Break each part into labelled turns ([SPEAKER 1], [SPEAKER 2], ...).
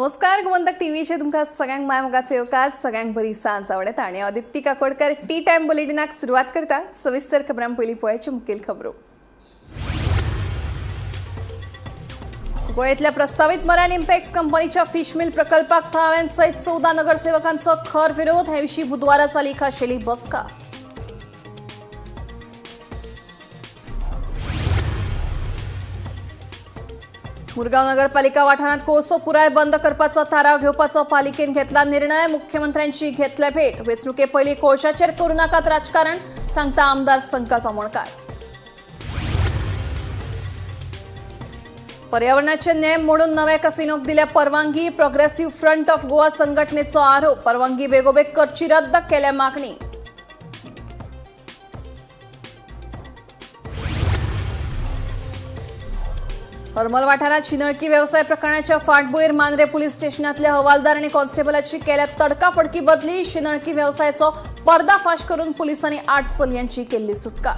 [SPEAKER 1] नमस्कार, गोमंतक टीव्हीचे तुमकां सगळ्यांक माय मोगाचे येवकार. सगळ्यांक बरी सांज आवडटा आनी हांव दिप्ती काकोडकर टी टायम बुलेटिनाक सुरवात करता. सविस्तर खबरां. पयलीं पळयाच्यो मुखेल खबरो. गोंयांतल्या प्रस्तावीत मरायन इम्पॅक्स कंपनीच्या फिश मिल प्रकल्पाक थळाव्यांसयत 14 नगरसेवकांचो खर विरोध. हे विशीं बुधवारा जाली खाशेली बसका. मुरगांव नगरपालिका वाठारांत कोळसो पुराय बंद करपाचो थाराव घेवपाचो पालिकेन घेतला निर्णय. मुख्यमंत्र्यांची घेतल्या भेट. वेंचणुके पयलीं कोळशाचेर करूं नाकात राजकारण, सांगता आमदार संकल्प आमोणकार. पर्यावरणाचे नेम मोडून नव्या कसिनोक दिल्या परवानगी. प्रोग्रेसिव्ह फ्रंट ऑफ गोवा संघटनेचो आरोप. परवानगी बेगोबेग करची, रद्द केल्या मागणी. हरमल वाठारात शिनळकी व्यवसाय प्रकरणाच्या फाटभुंयेर मांद्रे पोलीस स्टेशनातल्या हवालदार आणि कॉन्स्टेबलाची केल्या तडकाफडकी बदली. शिनळकी व्यवसायाचो पर्दाफाश करून पोलिसांनी 8 चलयांची केल्ली सुटका.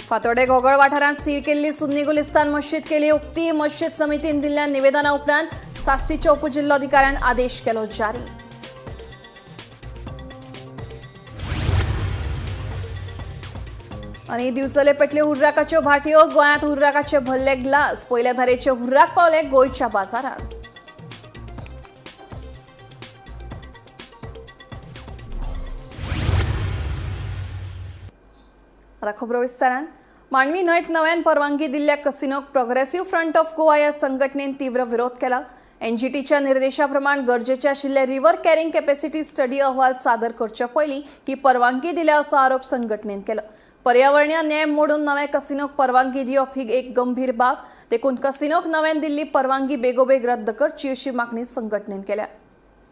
[SPEAKER 1] फातोर्डे घोगळ वाठारांत सील केल्ली सुन्नी गुलिस्तान मशीद केली उक्ती. मशीद समितीन दिल्ल्या निवेदना उपरांत साश्टीच्या उपजिल्लोधिकाऱ्यान आदेश केलो जारी. आनी दिवचले पेटल्यो हुर्राकाच्यो भाटयो. गोंयांत हुर्राकाचे भरले ग्लास. पयल्या धारेचे हुर्राक पावले गोंयच्या बाजारांत. आता खबरो विस्तारान. मांडवी न्हंयत नव्यान परवानगी दिल्ल्या कसिनोक प्रोग्रेसिव्ह फ्रंट ऑफ गोवा ह्या संघटनेन तीव्र विरोध केला. एनजीटीच्या निर्देशाप्रमाण गरजेचे आशिल्ले रिव्हर कॅरिंग कॅपॅसिटी स्टडी अहवाल सादर करचे पयलीं ही परवानगी दिल्या असो आरोप संघटनेन केलो. पर्यावरणीय नेम मोडून नव्या कसिनोक परवानगी दिवप ही एक गंभीर बाब, देखून कसिनोक नव्यान दिल्ली परवानगी बेगोबेग रद्द करची अशी मागणी संघटनेन केल्या.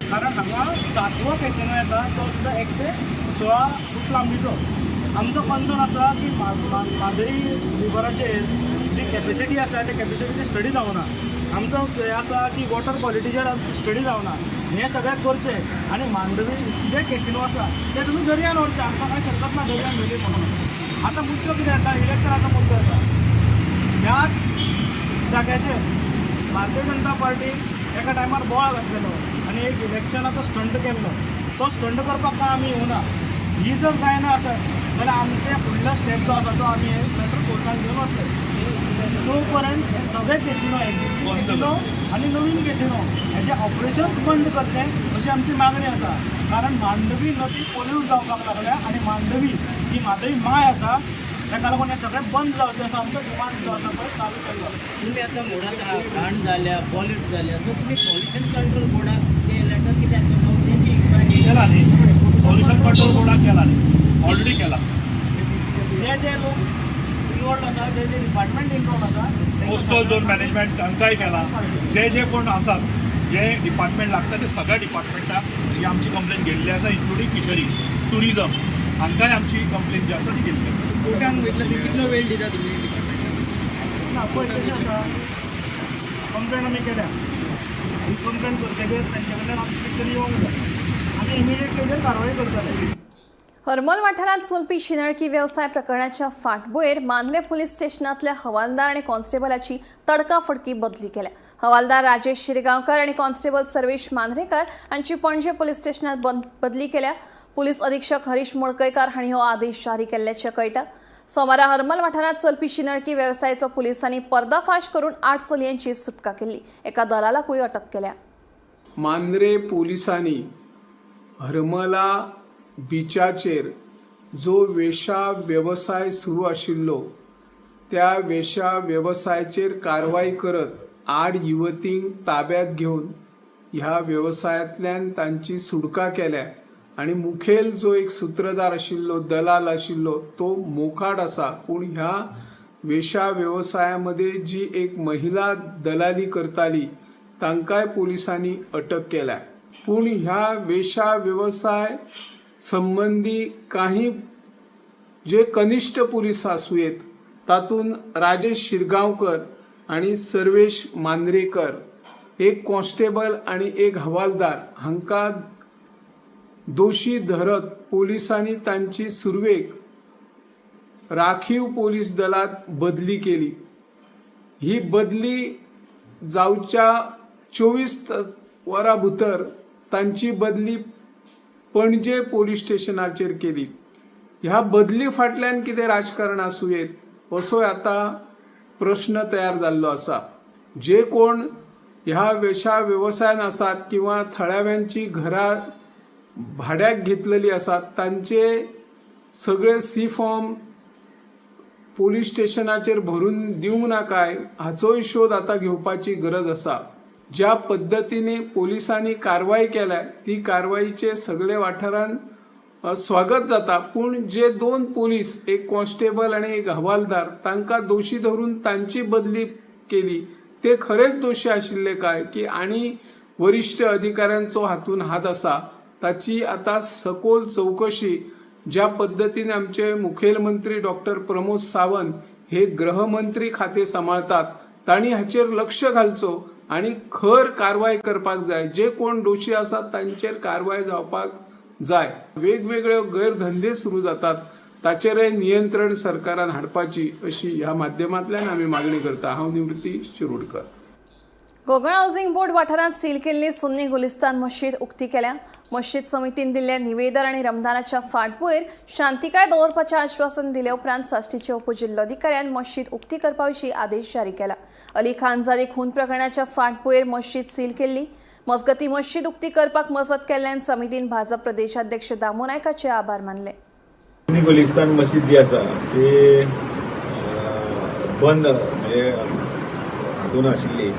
[SPEAKER 2] कारण हांगा सातवो कॅसिनो येता, तो सुद्दां 116 फूट लांबीचो. आमचो कन्सर्न आसा की म्हादय रिवराचेर जी कॅपेसिटी आसा, त्या कॅपेसिटीची स्टडी जावना. आमचो हें आसा की वॉटर क्वॉलिटीचेर स्टडी जावना. हें सगळें करचें आनी मांडवी जे कॅसिनो आसा ते तुमी दर्यान व्हरचे, आमकां कांय हरकत ना दर्यान व्हेली म्हणून. आतां मुद्दो कितें येता, इलेक्शनाचो मुद्दो येता. ह्याच जाग्याचेर भारतीय जनता पार्टीन एका टायमार बोवाळ घातलेलो आनी एक इलेक्शनाचो स्टंट केल्लो. तो स्टंट करपाक काय आमी येवना. ही जर जायना आसत जाल्यार आमचे फुडलो स्टेप जो आसा, तो आमी हे मॅटर कोर्टान घेवन वतले. तो पर्यंत हे सगळे कॅसिनो, एक्झिस्टींग कॅसिनो आनी नवीन कॅसिनो हेजे ऑपरेशन्स बंद करचे अशी आमची मागणी आसा. कारण मांडवी नदी पोल्यूट जावपाक लागल्या आनी मांडवी ही म्हादय माय आसा. ताका लागून हें सगळें बंद जावचें असो आमचो डिमांड जो आसा पळय चालू केल्लो आसा.
[SPEAKER 3] तुम्ही आता मुळात घाण जाल्या, पॉल्यूट जाल्या, सो तुम्ही पॉल्युशन कंट्रोल बोर्डाक ते लेटर कित्याक करता, तेची इन्क्वायरी?
[SPEAKER 4] केला न्ही, पॉल्युशन कंट्रोल बोर्डाक केला न्ही, ऑलरेडी केला.
[SPEAKER 2] जे जे लोक इनवॉल्ड आसा, जे जे डिपार्टमेंट इनवॉल्ड आसा.
[SPEAKER 4] कोस्टल झोन मॅनेजमेंट तांकांय केला. जे जे कोण आसात, जे डिपार्टमेंट लागता, ते सगळ्या डिपार्टमेंटाक ही आमची कंप्लेन गेल्ली आसा, इन्क्लुडींग फिशरीज, टुरिजम, हांकांय आमची कंप्लेन जी आसा ती गेल्ली आसा.
[SPEAKER 3] कोर्टान वयतले ते कितलो वेळ दिता तुमी डिपार्टमेंटाक?
[SPEAKER 2] ना, पळय, कशें आसा, कंप्लेन आमी केल्या. ही कंप्लेन करतकीर तांचे कडल्यान आमची कितें तरी येवंक जाय. आमी इमिडिएटली तेजेर कारवाय करतले.
[SPEAKER 1] हरमल वाठारांत चलपी शिनळकी व्यवसाय प्रकरणाच्या फाटभुंयेर मांद्रे पोलीस स्टेशनांतल्या हवालदार आनी कॉन्स्टेबलाची तडकाफडकी बदली केल्या. हवालदार राजेश शिरगांवकर आनी कॉन्स्टेबल सर्वेश मांद्रेकर हांची पणजे पोलीस स्टेशनात बदली केल्या. पोलीस अधीक्षक हरीश मडकयकार हांणी हो आदेश जारी केल्ल्याचें कळटा. सोमारा हरमल वाठारांत चलपी शिनळकी वेवसायाचो पुलिसांनी पर्दाफाश करून 8 चलयांची सुटका केल्ली. एका दलालाकूय अटक केल्या.
[SPEAKER 5] मांद्रे पोलिसांनी हरमला बिचाचेर जो वेशा वेवसाय सुरू आशिल्लो, त्या वेशा वेवसायाचेर कारवाय करत 8 युवतींक ताब्यात घेवन ह्या वेवसायांतल्यान तांची सुटका केल्या आनी मुखेल जो एक सुत्रधार आशिल्लो, दलाल आशिल्लो, तो मोखाट आसा. पूण ह्या वेशा वेवसायामध्ये जी एक महिला दलाली करताली, तांकांय पोलिसांनी अटक केल्या. पूण ह्या वेशा वेवसाय संबंदी काही जे कनिष्ठ पोलीस आसूं येत, तातूंत राजेश शिरगांवकर आनी सर्वेश मांद्रेकर, एक कॉन्स्टेबल आनी एक हवालदार, हांकां दोशी धरत पोलिसांनी तांची सुरवेक राखीव पोलीस दलात बदली केली. ही बदली जावच्या 24 वरां भितर तांची बदली पणजे पोलीस स्टेशनाचेर केली. ह्या बदली फाटल्यान कितें राजकारण आसूं येत असो आतां प्रश्न तयार जाल्लो आसा. जे कोण ह्या वेशा वेवसायान आसात किंवा थळाव्यांची घरां भाड्याक घेतलेली आसात तांचे सगळे सी फॉर्म पोलीस स्टेशनाचेर भरून दिवंक ना काय हाचोय शोध आतां घेवपाची गरज आसा. ज्या पद्दतीने पोलिसांनी कारवाय केल्या ती कारवाईचे सगळे वाठारांत स्वागत जाता, पूण जे 2 पोलीस, एक कॉन्स्टेबल आनी एक हवालदार, तांकां दोशी धरून तांची बदली केली, ते खरेंच दोशी आशिल्ले काय की आनी वरिश्ठ अधिकाऱ्यांचो हातून हात आसा ताची आतां सखोल चवकशी ज्या पद्दतीन आमचे मुखेलमंत्री डॉक्टर प्रमोद सावंत हे गृहमंत्री खाते सांबाळतात तांणी हाचेर लक्ष घालचो आनी खर कारवाय करपाक जाय. जे कोण दोशी आसात तांचेर कारवाय जावपाक जाय. वेगवेगळे गैरधंदे सुरू जातात ताचेरय नियंत्रण सरकारान हाडपाची अशी ह्या माध्यमांतल्यान आमी मागणी करता. हांव निवृत्ती शिरोडकर.
[SPEAKER 1] कोकण हाऊसिंग बोर्ड वाठारांत सील केल्ली सुन्नी गुलिस्तान मशीद उक्ती केल्या. मशीद समितीन दिल्ल्या निवेदन आनी रमदानाच्या फाटभूंयेर शांतिकाय दवरपाचें आश्वासन दिले उपरांत साश्टीचे उपजिल्लोधिकाऱ्यान मशीद उक्ती करपा विशीं आदेश जारी केला. अली खानजादी खून प्रकरणाच्या फाटभूंयेर मशीद सील केल्ली. मजगती मशीद उक्ती करपाक मजत केल्ल्यान समितीन भाजप प्रदेशाध्यक्ष दामू नायकाचे आभार मानले.
[SPEAKER 6] सुन्नी गुलिस्तान मशीद जी आसा ती बंद म्हणजे हातून आशिल्ली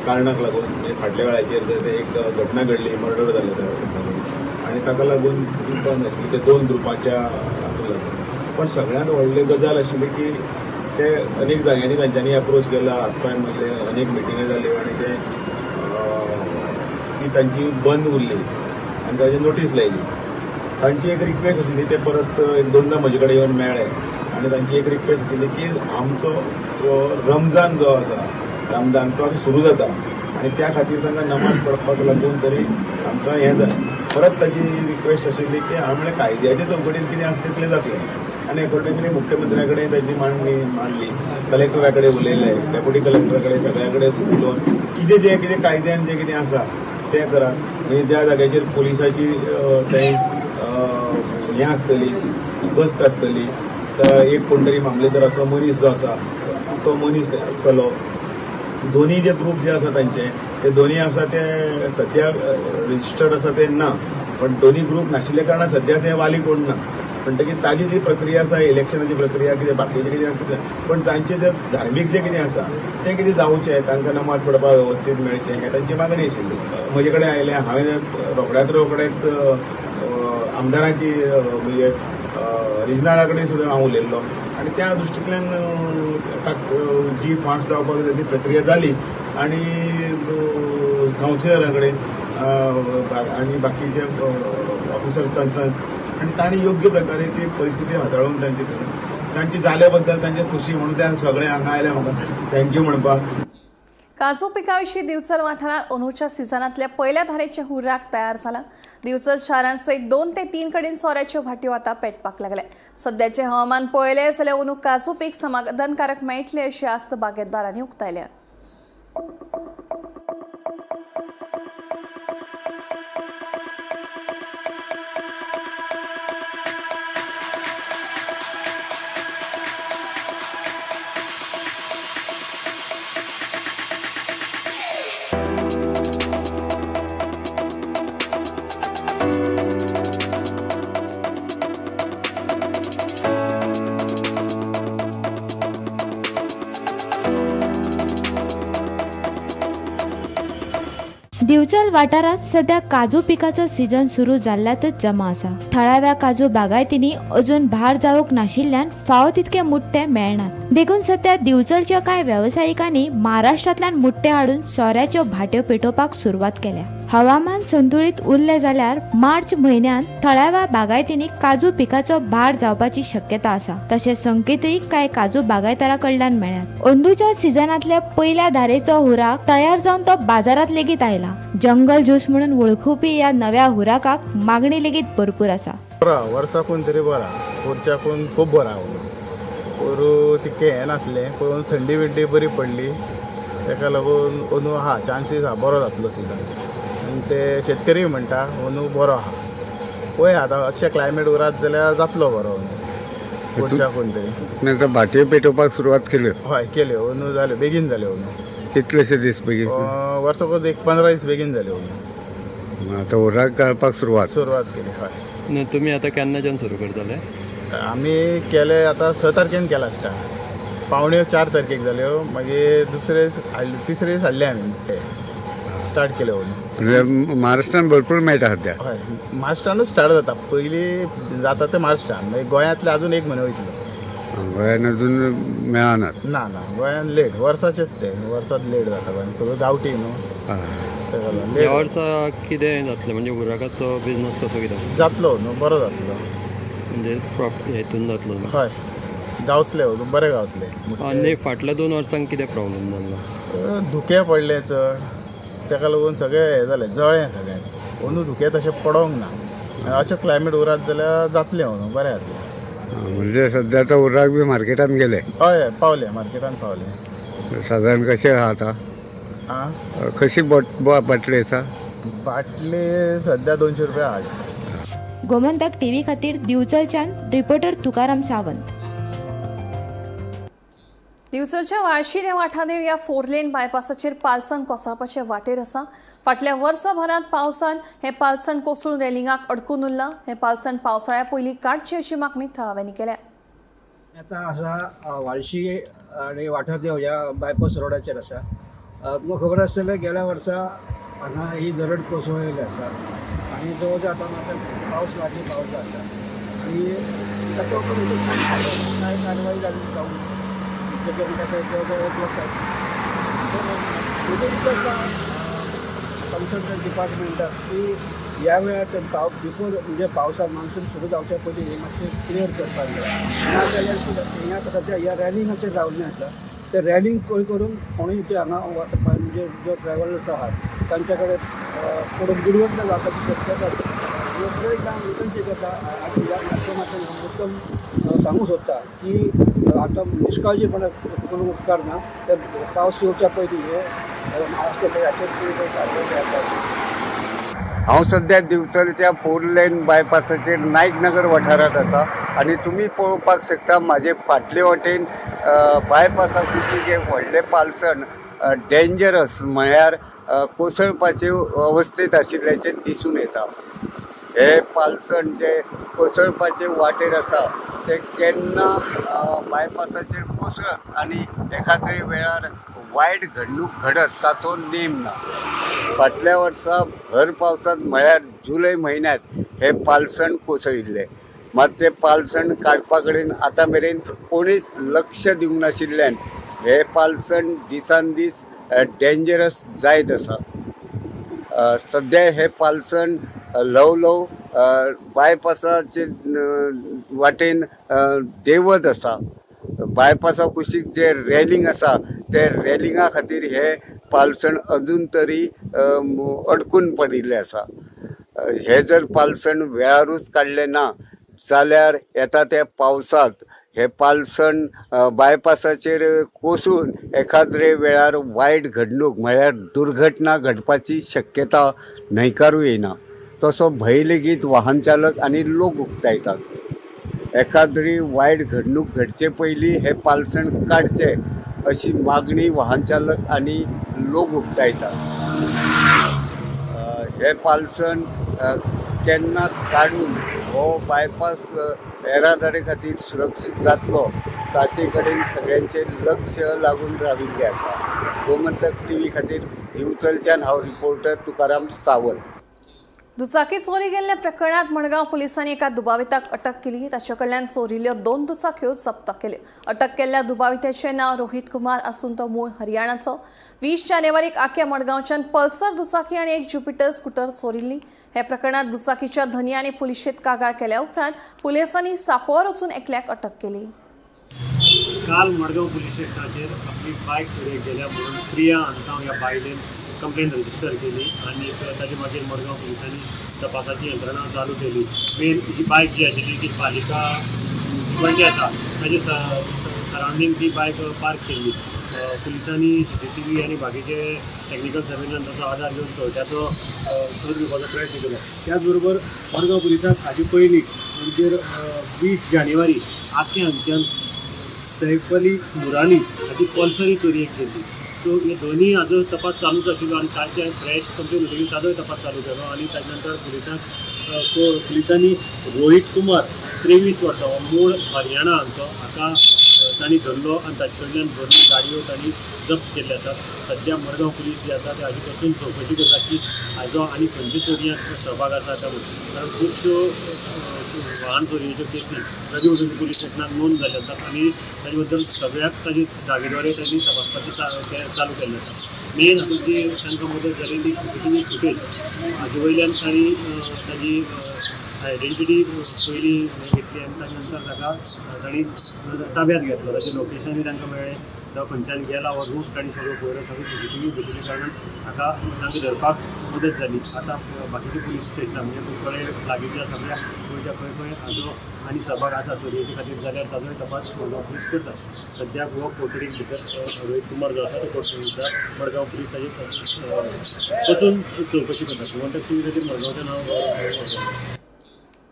[SPEAKER 6] कारणाक लागून, म्हणजे फाटल्या वेळाचेर ते एक घटना घडली, मर्डर जालो तातूंत आनी ताका लागून ती बंद आशिल्ली, ते 2 ग्रुपाच्या हातून लागून. पण सगळ्यांत व्हडली गजाल आशिल्ली की ते अनेक जाग्यांनी तांच्यांनी अप्रोच केला, हातपांय मारले, अनेक मिटिंगी जाल्यो आनी ते ती तांची बंद उरली आनी ताजी नोटीस लायली. तांची एक रिक्वेस्ट आशिल्ली, ते परत एक दोनदा म्हजे कडेन येवन मेळ्ळे आनी तांची एक रिक्वेस्ट आशिल्ली की आमचो रमजान जो आसा, रमदान तो आतां सुरू जाता आनी त्या खातीर तांकां नमाज पडपाक लागून तरी आमकां हें जाय. परत तांची रिक्वेस्ट आशिल्ली की आमी कायद्याच्या चौकटीन कितें आसा तितलें जातलें आनी अकॉर्डिंगली मुख्यमंत्र्या कडेन ताची मांडणी मांडली, कलेक्टरा कडेन उलयले, डेप्युटी कलेक्टरा कडेन, सगळ्या कडेन उलोवन कितें जें कितें कायद्यान जें कितें आसा तें करात. म्हणजे ज्या जाग्याचेर पुलिसाची थंय हें आसतली, गस्त आसतली, तर एक कोण तरी मामलेदार असो मनीस जो आसा तो मनीस आसतलो. दोनी जे ग्रूप जे आसा तांचे ते दोनी आसा ते सद्या रजिस्टर्ड आसा ते ना, पण दोनी ग्रूप नाशिल्ल्या कारणान सद्या ते वाली कोण ना. म्हणटकीर ताजी जी प्रक्रिया आसा, इलेक्शनाची प्रक्रिया कितें बाकीचें कितें आसता तें, पण तांचे जे धार्मीक जें कितें आसा तें कितें जावचें, तांकां नमाज पडपाक वेवस्थीत मेळचें, हें तांची मागणी आशिल्ली. म्हजे कडेन आयलें, हांवें रोखड्यात रोखडेच आमदाराची म्हणजे रिजनला कडेन सुद्दां हांव उलयल्लो आनी त्या दृश्टींतल्यान जी फास्ट जावपाक जाय ती प्रक्रिया जाली आनी कावन्सिलरा कडेन आनी बाकीचे ऑफिसर्स कन्सर्न्स आनी तांणी योग्य प्रकारे ती परिस्थिती हाताळून तांची तांची जाल्या बद्दल तांची खुशी म्हणून ते सगळे हांगा आयले म्हाका thank you म्हणपाक.
[SPEAKER 1] काजू पिकाविशीं दिवचल वाठारांत अंदूच्या सिजनांतल्या पयल्या धारेचे हुर्राक तयार जाला. दिवचल शारांसयत 2 ते 3 कडेन सोऱ्याच्यो भाटयो आतां पेटपाक लागल्या. सद्याचें हवामान पळयलें जाल्यार अंदू काजू पीक समाधानकारक मेळटलें अशी आस्त बागायतदारांनी उक्तायल्या.
[SPEAKER 7] दिवचल वाठारांत सध्या काजू पिकाचो सीजन सुरू जाल्ल्यातच जमा आसा. थळाव्या काजू बागायतींनी अजून भार जावंक नाशिल्ल्यान फावो तितके मुट्टे मेळनात, देखून सध्या दिवचलच्या कांय वेवसायिकांनी महाराष्ट्रांतल्यान मुट्टे हाडून सोऱ्याच्यो भाट्यो पेटोवपाक सुरवात केल्या. हवामान संतुळीत उरलें जाल्यार मार्च म्हयन्यांत थळाव्या बागायतींनी काजू पिकाचो भार जावपाची शक्यता आसा. तशें संकेतूय कांय काजू बागायतदारां कडल्यान मेळ्ळ्यात. अंदूच्या सिजनांतल्या पयल्या धारेचो हुर्राक तयार जावन तो बाजारांत लेगीत आयला. जंगल ज्यूस म्हणून वळखुपी ह्या नव्या हुर्राकाक मागणी लेगीत भरपूर आसा.
[SPEAKER 8] बरा वर्साकून तरी बरा, पुरच्याकून खूब बरा. पोरूं तितकें हें नासलें, पूण थंडी बिंडी बरी पडली, ताका लागून अंदू आहा चान्सीस आहा बरो जातलो सिजन. आनी ते शेतकरी म्हणटा अंदू बरो आहा. पळया आतां अशें क्लायमेट उरात जाल्यार जातलो बरो अंदू पुढच्या कोण तरी.
[SPEAKER 9] नाही तर भाटयो पेटोवपाक सुरवात केल्यो?
[SPEAKER 8] हय, केल्यो. अंदू जाल्यो, बेगीन जाल्यो अंदू.
[SPEAKER 9] कितलेशे दीस बेगीन?
[SPEAKER 8] वर्सकूच एक 15 दीस बेगीन जाल्यो अंदू.
[SPEAKER 9] आतां हुर्राक गाळपाक सुरवात?
[SPEAKER 8] सुरवात केली, हय.
[SPEAKER 10] न्हय, तुमी आतां केन्नाच्यान सुरू करतले?
[SPEAKER 8] आमी केले आतां 6 तारखेन केला स्टार्ट. पावण्यो 4 तारखेक जाल्यो, मागीर दुसरे दीस हाडले, तिसरे दीस हाडले आमी ते, स्टार्ट केले अंदू.
[SPEAKER 9] म्हणजे महाराष्ट्रान भरपूर मेळटा सद्या?
[SPEAKER 8] हय, महाराष्ट्रानूच स्टार्ट जाता. पयलीं जाता ते महाराष्ट्रान, मागीर गोंयांतले अजून एक म्हयनो वयतलो.
[SPEAKER 9] गोंयान अजून मेळनात?
[SPEAKER 8] ना ना, गोंयान लेट, वर्साचेच ते, वर्सात लेट जाता गोंयान, सगळं गांवठी न्हू, ताका लागून
[SPEAKER 10] ह्या
[SPEAKER 8] लेट.
[SPEAKER 10] वर्सा कितें जातलें, म्हणजे हुर्राकाचो बिजनस कसो कितें?
[SPEAKER 8] जातलो न्हू, बरो जातलो.
[SPEAKER 10] म्हणजे हेतून जातलो न्हू?
[SPEAKER 8] हय, गावतले, बरे गावतले.
[SPEAKER 10] आनी फाटल्या 2 वर्सांक कितें प्रॉब्लम जाल्लो?
[SPEAKER 8] धुकें पडलें चड, ताका लागून सगळें हें जालें, जळ्ळें सगळें. अंदू धुकें तशें पडोंक ना. आनी अशें क्लायमेट उरात जाल्यार जातलें अंदू बरें जातलें.
[SPEAKER 9] म्हणजे सद्या आतां हुर्राक बी मार्केटान गेले?
[SPEAKER 8] हय हय, पावले, मार्केटान पावले.
[SPEAKER 9] सादारण कशें आहा आतां?
[SPEAKER 8] आं?
[SPEAKER 9] कशी बाटली आसा?
[SPEAKER 8] बाटली सद्या 200 रुपया आज.
[SPEAKER 7] गोमंतक टीव्ही खातीर दिवचलच्यान रिपोर्टर तुकाराम सावंत.
[SPEAKER 1] दिवचलच्या वाळशी ते वाठादेव ह्या 4 लेन बायपासाचेर पालसण कोसळपाचे वाटेर आसा. फाटल्या वर्सभरांत पावसान हें पालसण कोसळून रेलिंगाक अडकून उरलां. हें पालसण पावसाळ्या पयलीं काडचें अशी मागणी थळाव्यांनी केल्या.
[SPEAKER 11] आतां आसा वाळशी आनी वाठादेव ह्या बायपास रोडाचेर आसा. तुमकां खबर आसतलें, गेल्या वर्सा हांगा ही दरड कोसळिल्ली आसा आनी जवळ जवळ आतां आतां पावस लागीं पावलो आसा आनी ताचो कांय कारवाय जाली जावंक ना. जवळ जवळ एक वर्स म्हजें इतलें आसा कन्सर्न डिपार्टमेंटाक की ह्या वेळार ते बिफोर, म्हणजे पावसा मान्सून सुरू जावच्या पयलीं हें मातशें क्लियर करपाक जाय. ना जाल्यार कितें, हें आतां सद्या ह्या रॅलिंगाचेर रावल्लें आसा, ते रॅलिंग पळय करून कोणूय ते हांगा वता, म्हणजे जो ट्रॅवलर्स आहात तांच्या कडेन पडून दुर्घटना जावपाची शक्यता आसा. आनी एक हांव विनंती करता आनी ह्या माध्यमांतल्यान हांव मुद्दम सांगूंक सोदता की आतां निश्काळजीपणा करूंक उपकारना. तर पावस येवच्या पयलीं हें आसता हाचेर कितें तरी कारवाय जावपाक.
[SPEAKER 9] हांव सद्या दिवचलच्या 4 लेन बायपासाचेर नायक नगर वाठारांत आसा आनी तुमी पळोवपाक शकता, म्हाजे फाटले वटेन बायपासा कुशीक एक व्हडलें पालसण डेंजरस म्हळ्यार कोसळपाचे अवस्थेंत आशिल्ल्याचें दिसून येता. हे पालसण जे कोसळपाचे वाटेर आसा ते केन्ना बायपासाचेर कोसळत आनी एखाद्रे वेळार वायट घडणूक घडत ताचो नेम ना. फाटल्या वर्सा भर पावसांत म्हळ्यार जुलय म्हयन्यांत हें पालसण कोसळिल्लें. मात तें पालसण काडपा कडेन आतां मेरेन कोणीच लक्ष दिवंक नाशिल्ल्यान हें पालसण दिसान दीस डेंजरस जायत आसा. सद्या हें पालसण ल्हव ल्हव बायपासाचे वाटेन देंवत आसा. बायपासा कुशीक जे रेलिंग आसा ते रेलिंगा खातीर हें पालसण अजून तरी अडकून पडिल्लें आसा. हें जर पालसण वेळारूच काडलें ना जाल्यार येता त्या पावसांत हें पालसण बायपासाचेर कोसळून एखाद्रे वेळार वायट घडणूक म्हळ्यार दुर्घटना घडपाची शक्यता न्हयकारूं येना. तसो भंय लेगीत वाहन चालक आनी लोक उक्तायतात. एखाद्री वायट घडणूक घडचे पयलीं हें पालसण काडचें अशी मागणी वाहन चालक आनी लोक उक्तायतात. हें पालसण केन्ना काडून हो बायपास येरादारी खातीर सुरक्षीत जातलो ताचे कडेन सगळ्यांचें लक्ष लागून राविल्लें आसा. गोमंतक टीव्ही खातीर दिवचलच्यान हांव रिपोर्टर तुकाराम सावंत.
[SPEAKER 1] दुचाकी चोरी गेल्ल्या प्रकरणात मडगांव पोलिसांनी एका दुबाविताक अटक केली. ताचे कडल्यान चोरिल्ल्यो 2 दुचाक्यो जप्त केल्यो. अटक केल्ल्या दुबाविताचें नांव रोहित कुमार आसून तो मूळ हरियाणाचो. 20 जानेवारीक आख्या मडगांवच्यान पल्सर दुचाकी आनी एक ज्युपिटर स्कूटर चोरिल्ली. हे प्रकरणात दुचाकीच्या धनयांनी पुलिशेंत कागाळ केल्या उपरांत पुलिसांनी सापोर वचून एकल्याक अटक केली.
[SPEAKER 12] काल मडगांव पुलीस स्टेशनाचेर आपली बायक चोरयेक गेल्या म्हणून प्रिया अंताव ह्या बायलेन कंप्लेन रजिस्टर केली आनी ताजे मागीर मडगांव पुलिसांनी तपासाची यंत्रणा चालू केली. मेन ही बायक जी आशिल्ली ती पालिका भिवंडी आसा ताजे सरावंडींग ती बायक पार्क केल्ली. पुलिसांनी सीसीटीव्ही आनी बाकीचे टॅक्निकल सर्वेलन्साचो आदार घेवन चोरट्याचो सोद घेवपाचो प्रयत्न केलो. त्याच बरोबर मडगांव पुलिसांक हाजे पयलीं म्हणजे 20 जानेवारी आकें हांगच्यान सैफ अली मुरानी हाची पल्सर चोरयेक गेल्ली. सो हे दोनूय हाजो तपास चालूच आशिल्लो आनी कालचे फ्रेश कंप्लेन होतकीर ताजोय तपास चालू केलो आनी ताजे नंतर पुलिसांनी रोहीत कुमार 23 वर्सां हो मूळ हरियाणा हांगचो हाका तांणी धरलो आनी ताचे कडल्यान दोनूय गाडयो तांणी जप्त केल्ले आसात. सद्या मडगांव पुलीस जे आसा ते हाजी पसून चवकशी करता की हाजो आनी खंयच्या चोरयांत सहभाग आसा काय म्हणून, कारण खुबश्यो वाहन चोरयेच्यो केसी रवी पुलीस स्टेशनाक नोंद जाल्यो आसात आनी ताजे बद्दल सगळ्याक ताजी जागेद्वारे ताजी तपासपाची चालू केल्ले आसा. मेन हातूंत जी तांकां मदत जाली ती सीसीटीव्ही फुटेज हाजे वयल्यान तांणी ताजी आयडेंटिटी पयली घेतली आनी ताजे नंतर ताका तांणी ताब्यात घेतलो. ताचें लोकेशनूय तांकां मेळ्ळें, तो खंयच्यान गेला हो रूट तांणी सगळो पळयलो, सगळी सीसीटीव्ही बशिल्ल्या कारणान हाका तांकां धरपाक मदत जाली. आतां बाकीचे पुलीस स्टेशनां म्हणजे कुंकळे लागींच्या सगळ्या गोंयच्या खंय खंय हाजो आनी सहभाग आसा चोरयेचे खातीर जाल्यार ताजोय तपास मडगांव पुलीस करतात. सद्याक हो कोठडीक भितर रोहीत कुमार जो आसा तो कोठडीक भितर मडगांव पुलीस ताजी पसून चवकशी करतात. गोमंतक टीव्ही खातीर मडगांवचें नांव.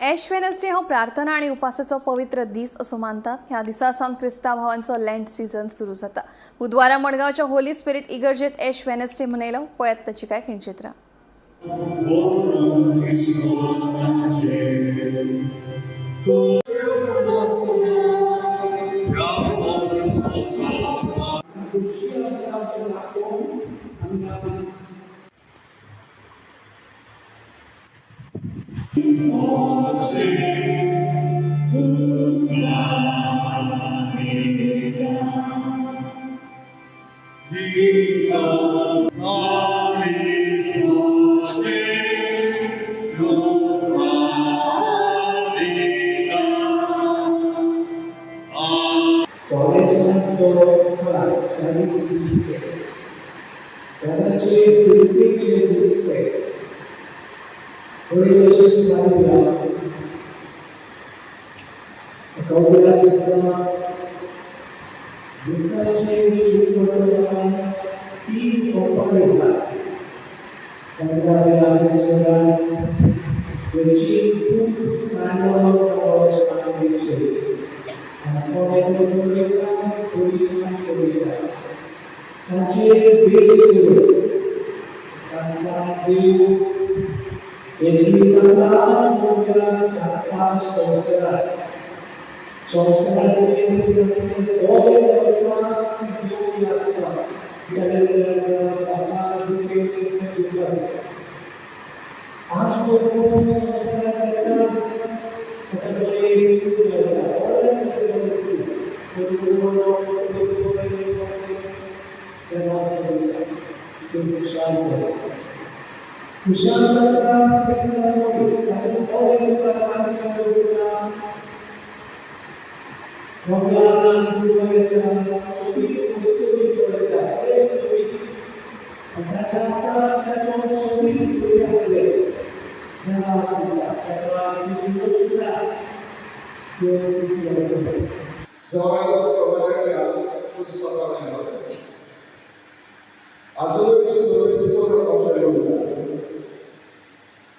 [SPEAKER 1] एश वेनसडे हो प्रार्थना आनी उपासाचो पवित्र दीस असो मानतात. ह्या दिसा सावन क्रिस्तांव भावांचो लँड सीझन सुरू जाता. बुधवारा मडगांवच्या होली स्पिरिट इगर्जेत एश वेनसडे मनयलो. पळयात ताची काय खिणचित्रां.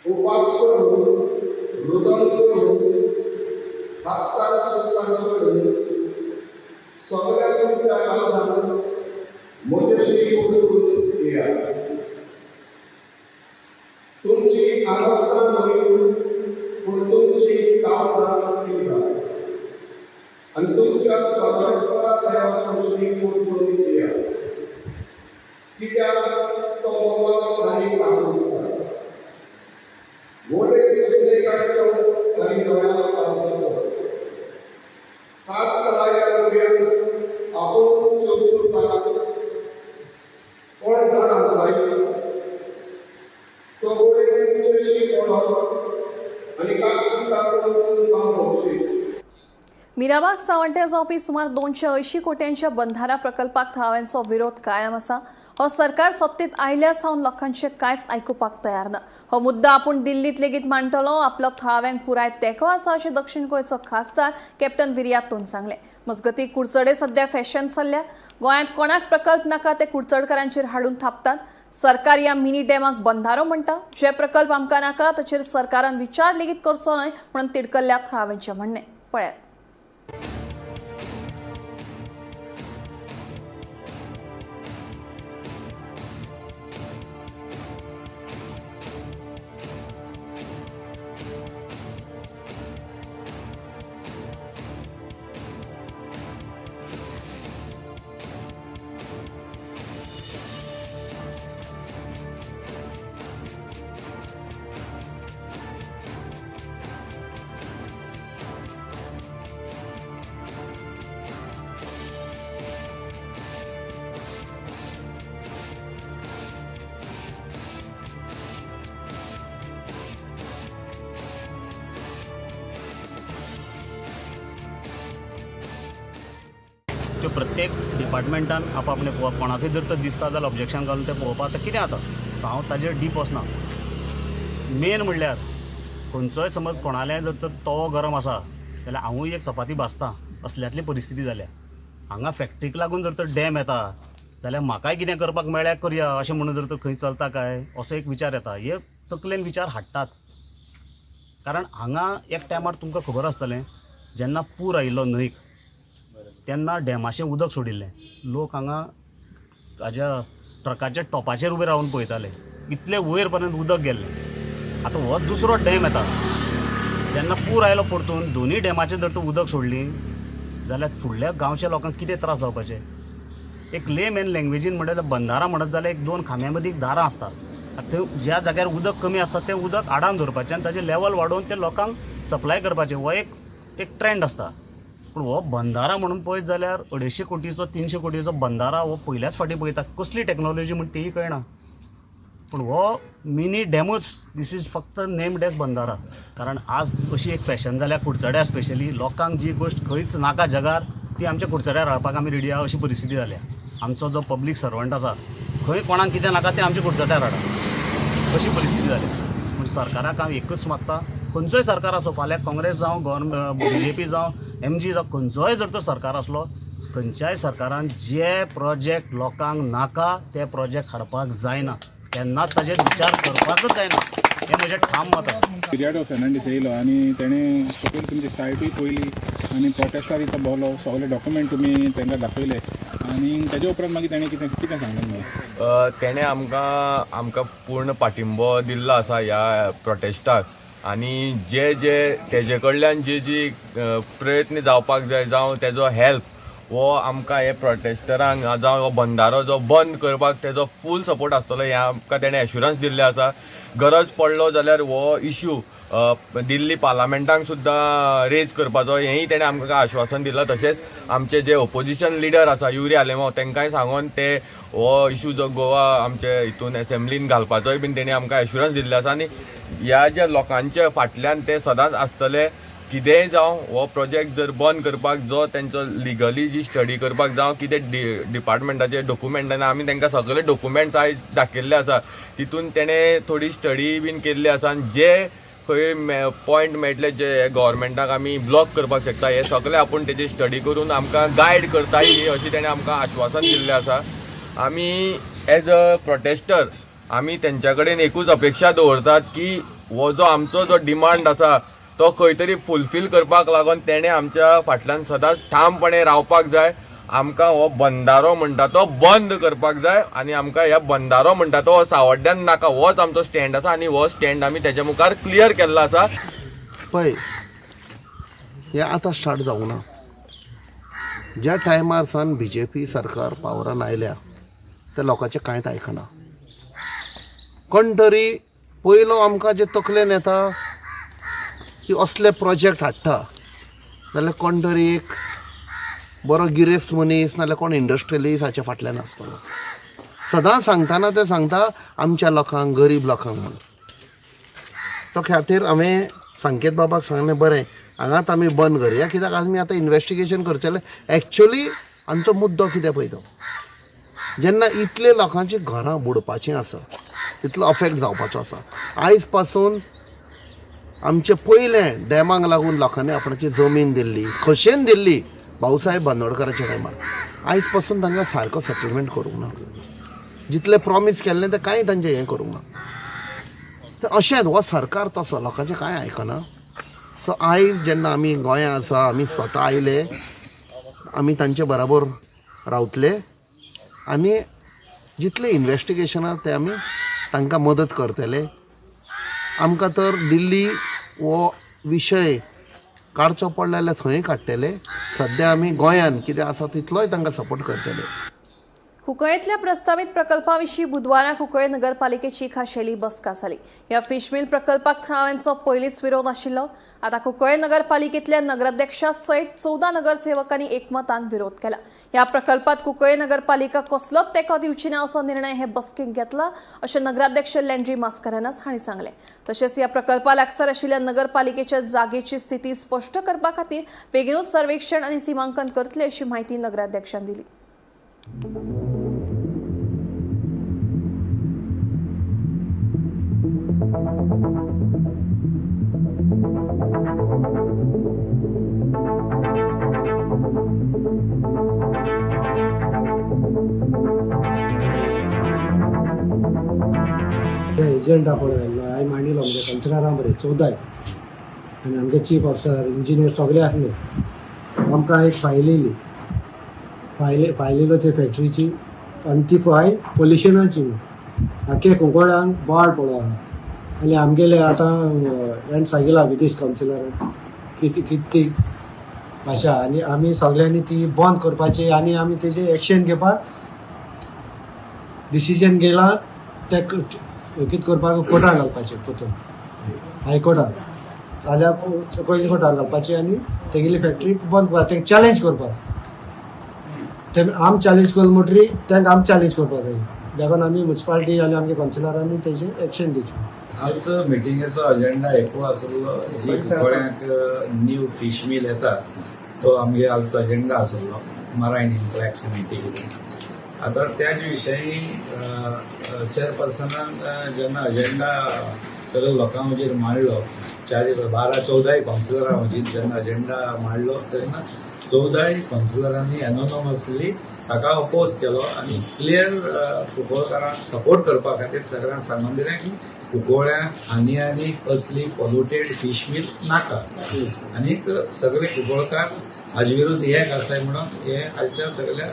[SPEAKER 13] उपास करून रुदन करून हास्तान सुस्तान सोडून सगळ्या तुमच्या काळान म्हजेशी उडून येयात. तुमची आवस्था न्हय पूण तुमची काळजां पिंजा आनी तुमच्या सर्वेस्परा देवा सोंसणी उडून येयात, कित्याक तो मोगाक आनी काकुळटा. मोठे सुसेगाडचो आनी दया काळजाचो खास करायच्या भुरग्यांक आपूण सोदता कोण जाणा जाय तो गोडे तुमच्याशी कोण आनी काकून काकून तुमकां भोगशी.
[SPEAKER 1] मिराबाग सावंट्या जावपी सुमार 280 कोट्यांच्या बंधारा प्रकल्पाक थळाव्यांचो विरोध कायम आसा. हो सरकार सत्तेत आयल्या सावन लोकांचें कांयच आयकुपाक तयार ना. हो मुद्दा आपूण दिल्लीत लेगीत मांडटलो, आपलो थळाव्यांक पुराय तेंको आसा अशें दक्षिण गोंयचो खासदार कॅप्टन विरियातोन सांगलें. मजगतीं कुडचडे सध्या फॅशन चल्ल्या. गोंयांत कोणाक प्रकल्प नाका ते कुडचडकारांचेर हाडून थापतात. सरकार ह्या मिनी डॅमाक बंधारो म्हणटा. जे प्रकल्प आमकां नाका ताचेर सरकारान विचार लेगीत करचो न्हय म्हणून तिडकल्ल्या थळाव्यांचें म्हणणें. पळयात.
[SPEAKER 12] त्यो प्रत्येक डिपार्टमेंटान आपआपणें पळोवप, कोणाकूय जर तर दिसता जाल्यार ऑब्जेक्शन घालून तें पळोवपाक आतां कितें जाता. सो हांव ताजेर डीप वचना. मेन म्हणल्यार खंयचोय समज कोणालें जर तर तवो गरम आसा जाल्यार हांवूय एक चपाती भाजता असल्यांतली परिस्थिती जाल्या. हांगा फॅक्ट्रीक लागून जर तर डॅम येता जाल्यार म्हाकाय कितें करपाक मेळ्ळ्यार करया अशें म्हणून जर तर खंय चलता काय असो एक विचार येता. हे तकलेन विचार हाडटात, कारण हांगा एक टायमार तुमकां खबर आसतलें जेन्ना पूर आयिल्लो न्हंयक तेन्ना डॅमाचें उदक सोडिल्लें. लोक हांगा हाज्या ट्रकाच्या टॉपाचेर उबे रावन पळयताले, इतले वयर पर्यंत उदक गेल्लें. आतां हो दुसरो डॅम येता, जेन्ना पूर आयलो परतून दोनूय डॅमाचेर जर तर उदक सोडली जाल्यार फुडल्या गांवच्या लोकांक कितें त्रास जावपाचे. एक लेमॅन लँग्वेजीन म्हणल्यार बंदारा म्हणत जाल्यार एक दोन खांब्या मदीं एक दारां आसतात. आतां थंय ज्या जाग्यार उदक कमी आसता तें उदक आडावन दवरपाचें आनी ताजें लेवल वाडोवन तें लोकांक सप्लाय करपाचें, हो एक एक ट्रेंड आसता. पूण हो बंदारा म्हणून पळयत जाल्यार 250 कोटीचो 300 कोटीचो बंदारा हो पयल्याच फावटी पळयता. कसली टॅक्नोलॉजी म्हण तीय कळना, पूण हो मिनी डॅमूच this is फक्त नेम्ड एज बंदारा. कारण आज अशी एक फॅशन जाल्या कुडचड्यार स्पेशली लोकांक जी गोश्ट खंयच नाका जगार ती आमच्या कुडचड्यार हाडपाक आमी रेडी आहा अशी परिस्थिती जाल्या. आमचो जो पब्लीक सर्वंट आसा खंय कोणाक कितें नाका तें आमच्या कुडचड्यार हाडा अशी परिस्थिती जाल्या. पूण सरकाराक हांव एकूच मागता, खंयचोय सरकार आसूं, फाल्यां काँग्रेस जावं, गव्हर्मेंट बीजेपी जावं, एमजी जावं, खंयचोय जर तर सरकार आसलो, खंयच्याय सरकारान जे प्रोजेक्ट लोकांक नाका ते प्रोजेक्ट हाडपाक जायना, तेन्नाच ताजेर विचार करपाकच जायना, हें म्हजें ठाम मत आसा.
[SPEAKER 14] पिरियाडो फेर्नांडीस येयलो आनी तेणें सकयल तुमची सायटूय पळयली आनी प्रोटेस्टार इतलो भोंवलो, सगळे डॉक्युमेंट तुमी तांकां दाखयले आनी ताजे उपरांत मागीर तेणें कितें कितें सांगलें तुमकां?
[SPEAKER 15] तेणें आमकां आमकां पूर्ण पाठिंबो दिल्लो आसा ह्या प्रोटेस्टाक आनी जे जे तेजे कडल्यान जे जी प्रयत्न जावपाक जाय जावं तेजो हेल्प हो आमकां हे प्रोटेस्टरांक जावं हो बंदारो जो बंद करपाक तेजो फूल सपोर्ट आसतलो हें आमकां तेणें एश्युरन्स दिल्लें आसा. गरज पडलो जाल्यार हो इशू दिल्ली पार्लामेंटाक सुद्दां रेज करपाचो हेंय तेणें आमकां आश्वासन दिलां. तशेंच आमचे जे ओपोजिशन लिडर आसा युरी आलेमांव तांकांय सांगोन ते हो इशू जो गोवा आमचे हितून एसेंब्लीन घालपाचोय बीन तेणी आमकां एश्युरन्स दिल्लें आसा. आनी ह्या ज्या लोकांच्या फाटल्यान ते सदांच आसतले, कितेंय जावं हो प्रोजेक्ट जर बंद करपाक जो तेंचो लिगली जी स्टडी करपाक जावं कितें डिपार्टमेंटाचे डॉक्युमेंटान आमी तांकां सगळे डॉक्युमेंट्स आयज दाखयल्ले आसा, तितून तेणें थोडी स्टडी बीन केल्ली आसा आनी जे खंय पॉयंट मेळटले जे गव्हर्मेंटाक आमी ब्लॉक करपाक शकता हे सगळे आपूण तेजी स्टडी करून आमकां गायड करता ही अशी तेणें आमकां आश्वासन दिल्लें आसा. आमी एज अ प्रोटेस्टर आमी तेंच्या कडेन एकूच अपेक्षा दवरतात की हो जो आमचो जो डिमांड आसा तो खंय तरी फुलफील करपाक लागून तेणें आमच्या फाटल्यान सदांच ठामपणे रावपाक जाय. आमकां हो बंदारो म्हणटा तो बंद करपाक जाय आनी आमकां ह्या बंदारो म्हणटा तो सावड्ड्यान नाका, होच आमचो स्टँड आसा आनी हो स्टँड आमी तेच्या मुखार क्लियर केल्लो आसा.
[SPEAKER 16] पळय हें आतां स्टार्ट जावंक ना, ज्या टायमार सावन बीजेपी सरकार पावरान आयल्या त्या लोकांचें कांयच आयकना. कोण तरी पयलो आमकां जे तकलेन येता की असले प्रोजेक्ट हाडटा जाल्यार कोण तरी एक बरो गिरेस्त मनीस नाजाल्यार कोण इंडस्ट्रियलिस्ट हाच्या फाटल्यान आसतलो. सदां सांगतना ते सांगता आमच्या लोकांक, गरीब लोकांक म्हणून. तो खातीर हांवें संकेत बाबाक सांगलें, बरें हांगाच आमी बंद करया, कित्याक आमी आतां इन्वेस्टिगेशन करचेलें एक्चुअली आमचो मुद्दो कितें पळय तो. जेन्ना इतले लोकांची घरां बुडपाचीं आसा, इतलो अफेक्ट जावपाचो आसा, आयज पासून आमचे पयलें डॅमाक लागून लोकांनी आपणाची जमीन दिल्ली, खोशयेन दिल्ली भाऊसाहेब बांदोडकराच्या टायमार, आयज पासून तांकां सारको सेटलमेंट करूंक ना. जितलें प्रॉमीस केल्लें तें कांय तांचें हें करूंक ना. तर अशेंच हो सरकार तसो लोकांचें कांय आयकना. सो आयज जेन्ना आमी गोंया आसा, आमी स्वता आयले, आमी तांचे बराबर रावतले आनी जितलें इन्वेस्टिगेशनां तें आमी तांकां मदत करतले. आमकां तर दिल्ली हो विशय काडचो पडलो जाल्यार थंय काडटले. सद्या आमी गोंयान कितें आसा तितलोय तांकां सपोर्ट करतले.
[SPEAKER 1] कुंकळेंतल्या प्रस्तावीत प्रकल्पा विशीं बुधवारा कुंकळे नगरपालिकेची खाशेली बसका जाली. ह्या फिशमील प्रकल्पाक थळाव्यांचो पयलींच विरोध आशिल्लो. आतां कुंकळे नगरपालिकेतल्या नगराध्यक्षा सयत 14 नगरसेवकांनी एकमतान विरोध केला. ह्या प्रकल्पात कुंकळे नगरपालिका कसलोच तेंको दिवची ना असो निर्णय हे बसकेक घेतला अशें नगराध्यक्ष लँड्री मास्करेन्हस हांणी सांगलें. तशेंच ह्या प्रकल्पा लागसार आशिल्ल्या नगरपालिकेच्या जागेची स्थिती स्पश्ट करपा खातीर बेगीनूच सर्वेक्षण आनी सिमांकन करतले अशी म्हायती नगराध्यक्षान दिली.
[SPEAKER 17] एजंटा पळय घाल्लो हांवें मांडिल्लो आमच्या कावन्सिलरां बरें 14 आनी आमगे चीफ ऑफिसर इंजिनियर सगळे आसले. आमकां एक फायल येयली, फायल येयलो ते फॅक्ट्रीची आनी ती फायल पोल्युशनाची. आख्खे कुंकळ्यांक बोवाळ पडलो आहा आनी आमगेले आतां हेण सांगिला विदेश कावन्सिलरान कितें कितें भाशा आनी आमी सगळ्यांनी ती बंद करपाची आनी आमी तेजे एक्शन घेवपाक डिसिजन घेयला. ते कितें करपाक कोर्टाक घालपाचें, पोतून हायकोर्टान जाल्यार पयलीं कोर्टाक घालपाचें आनी तेगेली फॅक्ट्री बंद करपाक, तेंका चॅलेंज करपाक. ते आम चॅलेंज केलें म्हणटरी तेंका आम चॅलेंज करपाक जाय. देखून आमी मुन्सिपालिटी आनी आमगे कावन्सिलरांनी तेजेर एक्शन घेवचें.
[SPEAKER 18] आजचो मिटिंगेचो अजेंडा एकू आसलो, जी कुंकळ्यांक न्यू फीश मील येता तो आमगे आजचो अजेंडा आसलो, मरायन इम्पॅक्ट्स मिटींग. आतां त्याच विशयी चेअरपर्सनान जेन्ना अजेंडा सगळ्या लोकां हुजीर मांडलो, 12 14 कावन्सिलरां हुजीर जेन्ना अजेंडा मांडलो तेन्ना 14 कावन्सिलरांनी एनोनॉमसली ताका अपोज केलो आनी क्लियर कुंकळकारांक सपोर्ट करपा खातीर सगळ्यांक सांगून दिलें की कुंकळ्यांक आनी आनी कसली पॉल्युटेड फीश मील नाका आनीक सगळे कुंकळकार हाजे विरुद्ध एक आसाय म्हणून हे आजच्या सगळ्या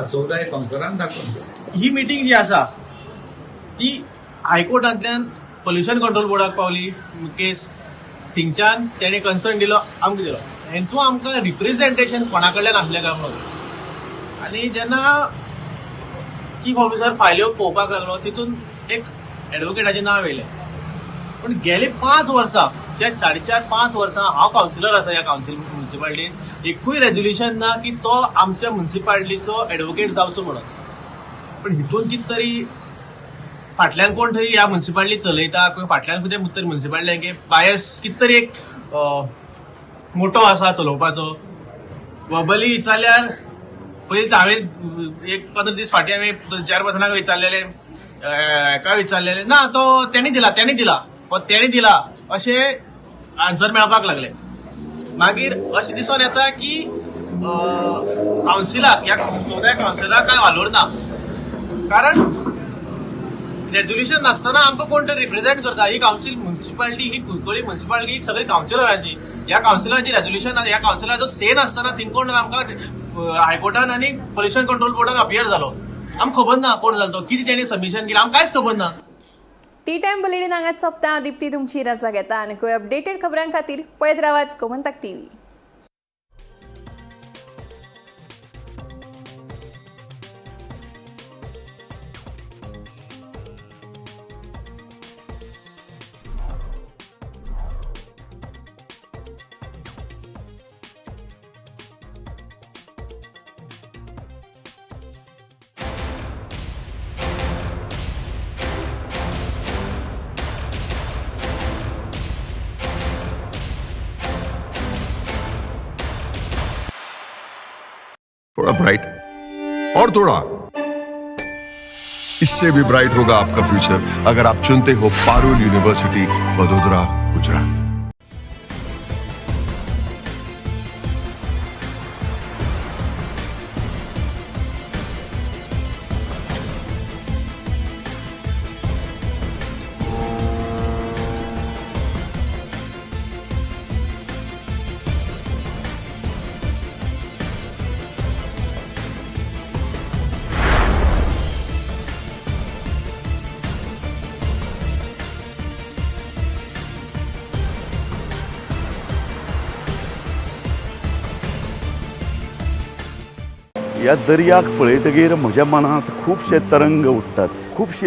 [SPEAKER 18] 14 कावन्सिलरांक दाखोवन दिलें.
[SPEAKER 19] ही मिटींग जी आसा ती हायकोर्टांतल्यान पोल्युशन कंट्रोल बोर्डाक पावली केस, थिंगच्यान तेणें कन्सर्न दिलो आमकां दिलो. हेतू आमकां रिप्रेझेंटेशन कोणा कडल्यान आसलें काय म्हणून. आनी जेन्ना चीफ ऑफिसर फायल्यो पळोवपाक लागलो तितून एक एडवोकेटाचें नांव येयलें. पूण गेले 5 वर्सां, ज्या 4.5 5 वर्सां हांव कावन्सिलर आसा ह्या कावन्सिल मुन्सिपालिटीन, एकूय रेजोल्युशन ना की तो आमच्या मुन्सिपालिटीचो एडवोकेट जावचो म्हणून. पण हितून कितें तरी फाटल्यान कोण तरी ह्या मुन्सिपालिटी चलयता, किंवा फाटल्यान कितें तरी मुन्सिपालिटी बायस कितें तरी एक मोटो आसा चलोवपाचो. वबली विचारल्यार पयलीं हांवें एक 15 दीस फाटीं हांवें चेअरपर्सनाक विचारलेलें, हेका विचारलेलें, ना तो तेणी दिला, तेणी दिला, हो तेणी दिला अशें आन्सर मेळपाक लागले. मागीर अशें दिसून येता की कावन्सिलाक, ह्या 14 कावन्सिलाक कांय वालोर ना, कारण रेजोल्युशन नासतना आमकां कोण तरी रिप्रेझेंट करता. ही कावन्सिल मुन्सिपालिटी, ही कुंकळी मुन्सिपालिटी सगळी कावन्सिलरांची, ह्या कावन्सिलरांची रेजोल्युशन, ह्या कावन्सिलराचो से नासतना थिंग कोण आमकां हायकोर्टान आनी पोल्युशन कंट्रोल बोर्डान अपियर जालो. आमकां खबर ना कोण जालो तो, कितें तेणी सबमिशन केलें आमकां कांयच खबर ना.
[SPEAKER 1] टी टायम बुलेटीन हांगाच सोंपता. दीप्ती तुमची रजा घेता आनी अपडेटेड खबरां खातीर पळयत रावात गोमंतक टीव्ही.
[SPEAKER 20] थोड़ा ब्राइट और थोड़ा इससे भी ब्राइट होगा आपका फ्यूचर अगर आप चुनते हो पारुल यूनिवर्सिटी, वडोदरा, गुजरात।
[SPEAKER 21] ह्या दर्याक पळयतगीर म्हज्या मनांत खुबशे तरंग उठ्ठात, खुबशी